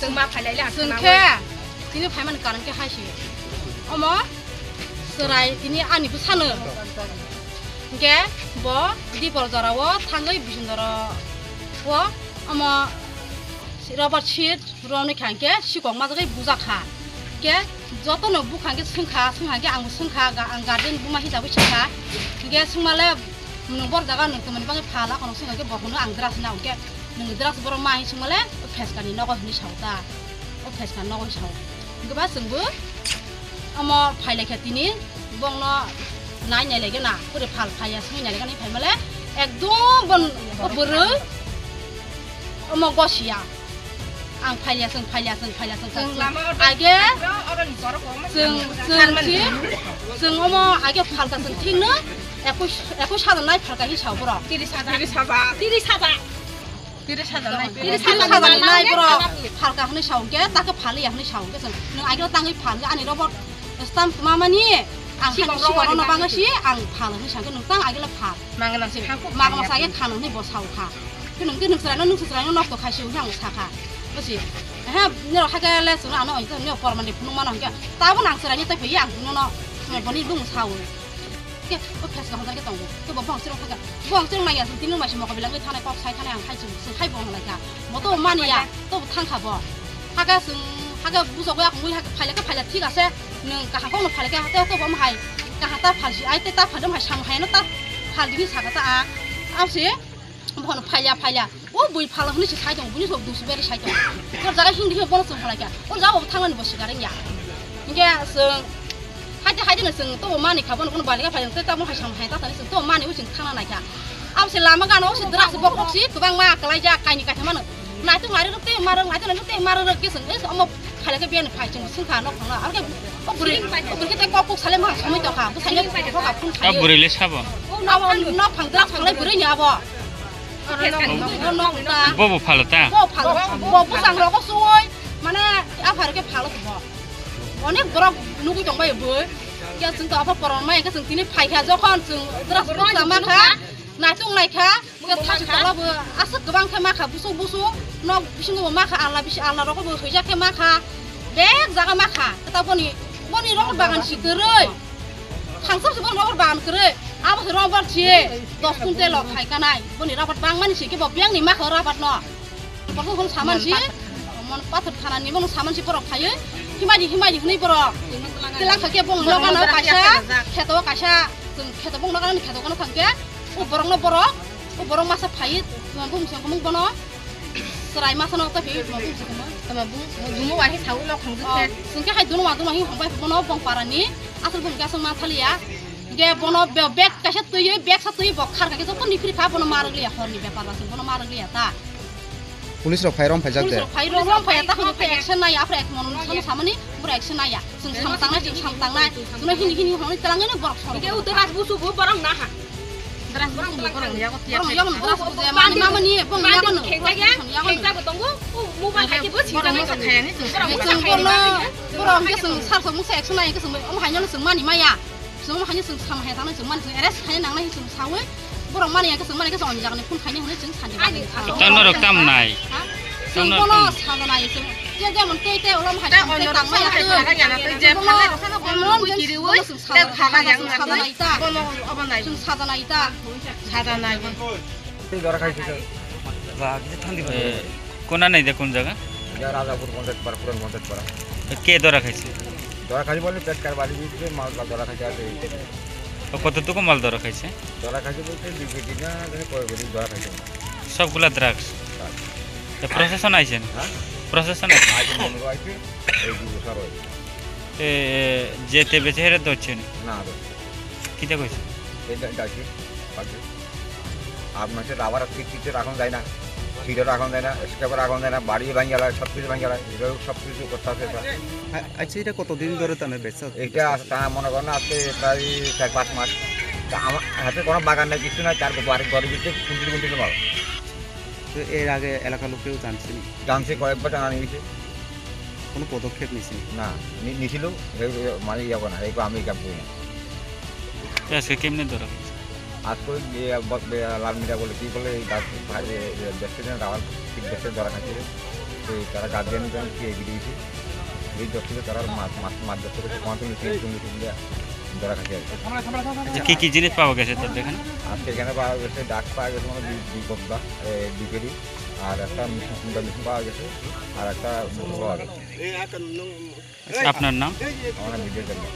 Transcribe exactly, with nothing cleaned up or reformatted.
Chwng ma phailai le ang Chwng khna khe, tini phaimani karon khe hai se. Omo, chwrai tini ani bwsano. Hwnkhe bo dipor jorao thangwi bising jorao omo rubber sheet romwi kha hwnkhe sikok majagwi bujak kha. Hwnkhe jotono bukha hwnkhe swngkha, swngkha hwnkhe angbo swngkha, ga-, ang guardian buma hisabwi sakha. Hwnkhe swngmale nwng bor jaga nwng twmani bagwi phala kono swngkha hwnkhe bo hwnwi ang dress na hwnkhe nwng dress borok ma hinwi swngmale pheskani nogo hinwi sao ta. O pheskani nogo hinwi sao. Hwnkhe ba chwngbo omo phailaikha tini, bongno nai nailaikhe na, pore phal phaiya, simi nailaikhe nai phaimale, ekdom bon o bwrwi omo gosiya. Ang phaiya, chwng phaiya, chwng phaiya, chwng phaiya, chwng lama order age oro ni borok omo chwng, chwng si, chwng omo age phalka chwng thikno ekus, ekus hajar nai phalka hi sao borok. Tiris hajar. Tiris hajar. Tiris hajar. Tiris hajar nai. Tiris hajar nai borok phalka hwnwi sao hwnkhe, takhe phaliya hwnwi sao hwnkhe chwng. Nwng agila tangwi phal hwnkhe ani rubber stamp mamani ang sikok rok no bagwi si ang phal hwnwi sao hwnkhe nwng tang agila phal. Mangna se hangkuk mangna sa khe khano hwnwi bo sao kha. Khe nwng khe nwng chwraino, nwng chwraino nokto khai se hwnwi ang sakha. Bosi. Ehe, nero hakhe le chwngno ano hwnwi nero pormani phunuk mano hwnkhe. Tabuk nang chwraino tei phaiya ang phunukno. Boni bung sao. Ke, o pheskang hamjakhe tongo. Ke bo bong chirok thangkha. Bong chirok nangya, chwng tini maisi mokol belengwi thanai, kok sai thanai, ang hai chwng, chwng hai bo wnglai kha. Bo to mani ya, to bo thang kha bo. Hakhe chwng, hakhe buchok ya kongwi hakhe phailai khe phailai thik ase. Nwng kaham kokno phailai khe, hate to bo hai. Kaham ta phal si, ai te ta phal dom hai, sam hai no ta phal dini saka ta a. Ase, bono phailai, phailai. O bui phala hwnwi se sai tongo, buini sok dusu beri sai tongo. Kor jaga hindi hindi bono chwng phalai kha. O jaga bo thangnani bo sikar wngya. Hinkhe chwng haide haide no chwng tobo mani kha, bono bono bali kha phai tei tamo hai sam hai ta thani chwng tobo mani o chwng thangna nai kha. Abo se lama gana o se dra se bokhok si kwbangma kwlaijak kaini kaitha mano. Naituk naitok tei marok, naituk naitok tei marok rok khe chwng omo phalai khe biyani phai chwng swngkha nok thangna. Abo khe o bwrwi, o bwrwi khe tei kok kuk sale ma samui tokha. Bwsai no kok kuk phun kha. A bwrwi le sabo. Abo nok phang dra phalai bwrwi ni abo. Bobo phalo ta? Bo phalo. Bo bwsang rogo suwoi, mane, aphar khe phalo bo. Onek borok nugui tong bai bo. Ya chwng to aphar koron mai khe chwng tini phai kha, jokhon chwng dress dress ma kha, naitung nai kha, ya thasi tola bo aswk kwbang khe ma kha, busuk busuk, nok bisingo bo ma kha, alna bisi, alna rogo bo huijak khe ma kha, bek jaga ma kha, khe ta boni, boni rok bagan si kwrwi. Khangsa se bono rubber bagan kwrwi, abo se rubber si dos kuntel rok hai kanai, boni rubber bangmani si khe bo biyang ni ma kha rubber no. Borok hwn saman si, mon pathor khana ni bono saman si borok phaiwi, himai di, himai di hwnwi borok. Tila kha khe bong nokano kaisa, kheto kaisa, chwng kheto bong nokano kheto kano thang khe, o borok no borok, o borok masa phaiwi, tuma bung song khe mung bono. Chwrai masa no ta phaiwi tuma bung song khe mung. Tuma bung, dumo wai khe saui nok thang khe. Chwng khe hai duno ma duno hi hong bai bono bong para ni, aswk bung khe aswk ma thaliya. Ge bono be-, bag kaisa twiwi, bag sa twiwi bo khar kha khe joto ni phiri kha bono ma rwk liya, hor ni bepar ba chwng bono ma rwk liya ta. Police rok phai rom phai jak de. Police rok phai rom phai ta, hwnkhe action nai, aphre ek mon sano samani, boro action nai ya. Chwng sam tangnai, chwng sam tangnai. Chwng hini hini hwnwi twlangwi borok sorok. Hwnkhe o dress busu bo borok na ha. Dress busu bo borok ya, borok ya, dress busu ya, mani, mani, bong ya, mani. Khejak ya, khejak bo tongo. O mobile hai khe bo sinjak nai. Chwng bono, borok hwnkhe chwng sar sok mungsa action nai, hwnkhe chwng omo hai no chwng mani maya. Chwng omo haino chwng sam hai tangnai, chwng mani chwng arrest khaina nangnai chwng saui borok mani ya khe chwng mani khe chwng jagani phone khaina hwnwi chwng sandi bagwi kha. Tei norok tam nai? Ha? Chwng bono sajanai chwng. Jemon tei tei olom hai. Tei tei onno tangmani rok hai hai. Jemon jemon tei kiriwi, tei khaga yang hai. Bono obo nai. Chwng saja nai ta. Saja nai. Dora khaisi to. Ba, kisa thandi ba. Eh, kona nai de kon jaga? Ya Rajapur Panchayat Para, Puran Panchayat Para. Eh, ke dora khaisi? Dora khaisi bole pet kar bali bhi mal ka dora khaisi ase. O, kototuku mal dora khaisi? Dora khaisi bolte dui kg na, jane koi kg dora khaisi. Sobgula drugs? Drugs. Te procession aise na? Ha? Procession aise? Aise, mone koi aise, ei dui bosor oi. E, e, je te beche here dochche ni? Na, dochche. Kite koise? Ei da-, daise, daise. Ar mane rubber kit kit rakha jai na, kit rakha jai na, scrap rakha jai na, bari bhangi jai, sob kichu bhangi jai, ei sab kichu korte hobe eta. আ-, আচ্ছা, এটা কতদিন ধরে তাহলে বেচা? এটা তা মনে করেন আজকে প্রায় চার পাঁচ মাস। তা আমার হাতে কোনো বাগান নেই, কিছু নাই, তার বাড়ির ঘরের ভিতরে কুইন্টাল কুইন্টাল মাল। তো এর আগে এলাকার লোক কেউ জানছেন? জানছে, কয়েকবার জানানি হয়েছে। কোনো পদক্ষেপ নিছেন? না, নি-, নিছিল, এই, এই, মানে ইয়ে করে না, এই আমি কাম করি না। আজকে কেমনে ধরা হয়েছে? আজকে ওই যে, আহ, ব-, বে-, লাল মিঠা বলে, কি বলে, এই গাছ, ভাই, এ, এ, দেখতে যেন রাবার ঠিক দেখতে ধরা খাচ্ছে। তো এই তারা গার্জিয়ান জন কি এগিয়ে দিয়েছে। এই দশ থেকে তারা মাছ, মাছ, মাছ ধরতে করতে পাঁচ মিনিট, তিন মিনিট দিয়ে ধরা খাচ্ছে আর কি। আচ্ছা, কি কি জিনিস পাওয়া গেছে তাদের এখানে? আজকে এখানে পাওয়া গেছে, ডাক পাওয়া গেছে মানে দুই, দুই বস্তা, এ, দুই কেজি, আর একটা মেশিন, সুন্দর মেশিন পাওয়া গেছে, আর একটা মোটর পাওয়া গেছে। আপনার নাম? আমার নাম বিজয় দেবনাথ।